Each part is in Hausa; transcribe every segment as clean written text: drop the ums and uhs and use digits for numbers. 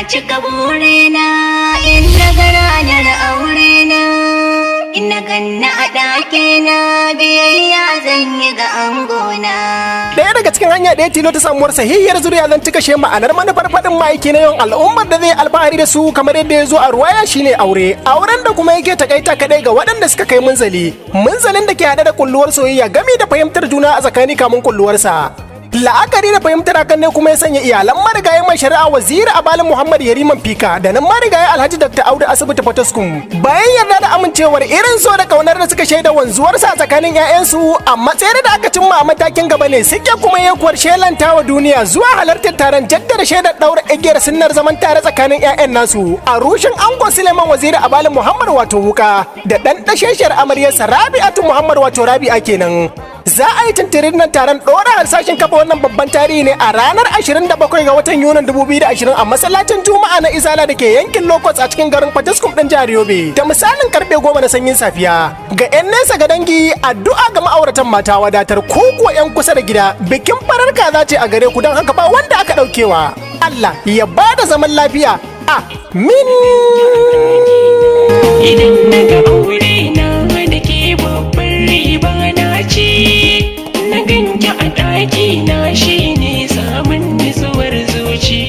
Cika burina in na ga ranar aurena, in na ganna a ɗakina, biyayya zan yi ga angona. Ɗaya daga cikin hanya ɗaya tilo ta samuwar sahihiyar zuriya zan cika she ma'anar manufar faɗin ma'aiki na yawan al'ummar da zai alfahari da su kamar yadda ya zo a ruwaya shine aure. Auren da kuma yake takaita kaɗai ga waɗanda suka kai munzali. Munzalin da ke haɗe da kulluwar soyayya gami da fahimtar juna a tsakani kamun kulluwarsa. La'akari da fahimtar hakan ne kuma ya sanya iyalan marigayi mai shari'a Waziri Abalin Muhammad Yariman Fika da nan marigayi Alhaji Dr. Audu Asibiti Potoskum, bayan yarda da amincewar irin so da kaunar da suka shaida wanzuwarsa a tsakanin 'ya'yansu a matsayin da aka cimma a matakin gaba ne, suke kuma yekuwar shelanta wa duniya zuwa halartar taron jaddada shaidar daura igiyar sunnar zaman tare tsakanin 'ya'yan nasu a rushin ango Suleiman Waziri Abalin Muhammad, wato Wuka, da ɗan ɗasheshiyar amaryarsa Rabi'atu Muhammad, wato Rabi'a kenan. Za a yi tunturin nan taron ɗora harsashin kafa wannan babban tarihi ne a ranar 27 ga watan Yunin 2020 a masallacin Juma'a na Izala da ke yankin Lokos a cikin garin Fatiskum ɗin jihar Yobe da misalin karfe 10 na sanyin safiya. Ga 'yan nesa ga dangi, addu'a ga ma'auratan mata wadatar ko kuwa 'yan kusa da gida, bikin farar kaza ce a gare ku, don haka ba wanda aka ɗaukewa. Allah ya ba da zaman lafiya. Amin. Idan na ga aure na da ke, babban riba na ci. Na ganki a ɗaki na shine samun nutsuwar zuci.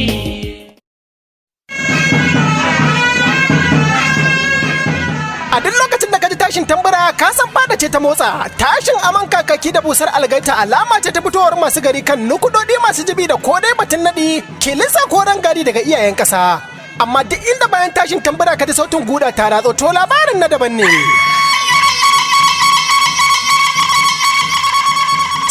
A duk lokacin da ka ji tashin tambura, ka san fada ce ta motsa. Tashin aman kakaki da busar algaita alama ce ta fitowar masu gari kan nukudodi masu jibi da kodai batun naɗi, kilisa ko gadi daga iyayen ƙasa. Amma duk inda bayan tashin tambura ka ji sautin guda ta ratso, to labarin na daban ne.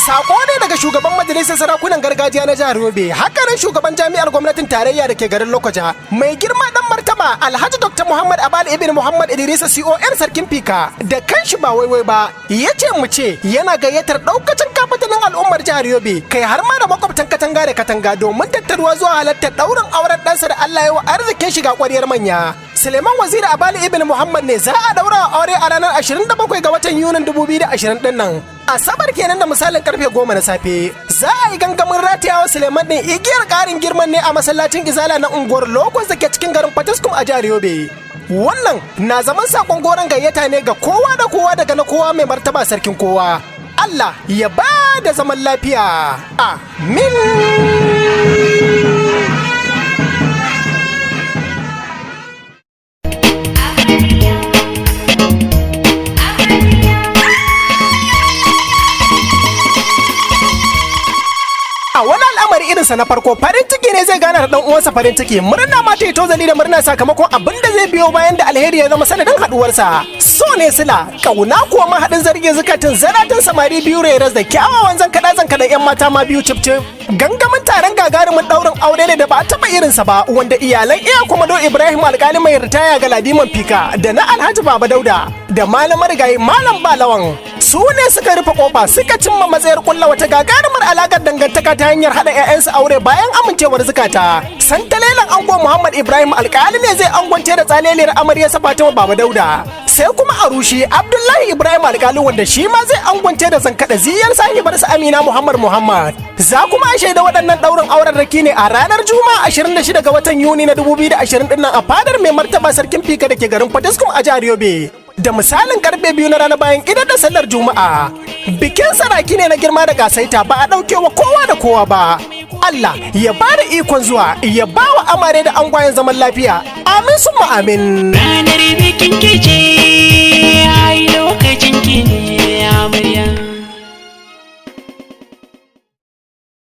Sako ne daga shugaban majalisar sarakunan gargajiya na jihar Yobe, hakanan shugaban jami'ar gwamnatin tarayya da ke garin Lokoja, mai girma dan martaba Alhaji Dr. Muhammad Abal Ibn Muhammad Idrisa CON Sarkin Fika, da kanshi ba waiwai ba, ya ce mu ce yana gayyatar daukacin kafatanin al'ummar jihar Yobe, kai har ma da makwabtan katanga da katanga, domin tattaruwa zuwa halartar daurin auren ɗansa da Allah ya wa arzikin shiga ƙwaryar manya. Suleiman Waziri Abali Ibn Muhammad ne za a daura aure a ranar 27 ga watan Yunin 2020 din nan. Asabar kenan, da misalin karfe 10 na safe. Za a yi gangamin ratayawa Suleiman din igiyar karin girman ne a masallacin Izala na unguwar Lokos da ke cikin garin Fatiskum a jihar Yobe. Wannan na zaman sakon goron gayyata ne ga kowa da kowa daga na kowa mai martaba sarkin kowa. Allah ya ba da zaman lafiya. Amin. A wani al'amari irinsa na farko, farin ciki ne zai gana da dan uwansa farin ciki, murna ma ta yi tozali da murna sakamakon abin da zai biyo bayan da alheri ya zama sanadin haduwarsa. So ne sila, kauna kuwa mahaɗin zarge zukatun zaratan samari biyu reras da kyawawan zankaɗa zankaɗan yan mata ma biyu cif cif. Gangamin taron gagarumin ɗaurin aure ne da ba a taɓa irinsa ba, wanda iyalan iya Kwamado Ibrahim Alƙali mai ritaya ga Ladiman Fika da na Alhaji Baba Dauda da Malam Marigayi Malam Balawan su ne suka rufe kofa suka cimma matsayar kulla wata gagarumar alakar dangantaka ta hanyar haɗa 'ya'yansu aure bayan amincewar zukata. Santalelan ango Muhammad Ibrahim Alƙali ne zai angwance da tsaleliyar amaryarsa Fatima Baba Dauda. Sai kuma a rushe Abdullahi Ibrahim Alƙali, wanda shi ma zai angwance da zankaɗa ziyar sahibarsa Amina Muhammad Muhammad. Za kuma a shaida waɗannan ɗaurin auren raki ne a ranar Juma'a 26 ga watan Yuni na 2020 ɗin nan a fadar mai martaba Sarkin Fika da ke garin Fatiskum a jihar Yobe. Da misalin karfe 2 na rana bayan idar da sallar Juma'a. Bikin saraki ne na girma da gasaita, ba a ɗauke wa kowa da kowa ba. Allah ya ba da ikon zuwa, ya ba wa amare da angwayen zaman lafiya. Amin summa amin. Ranar bikin kice.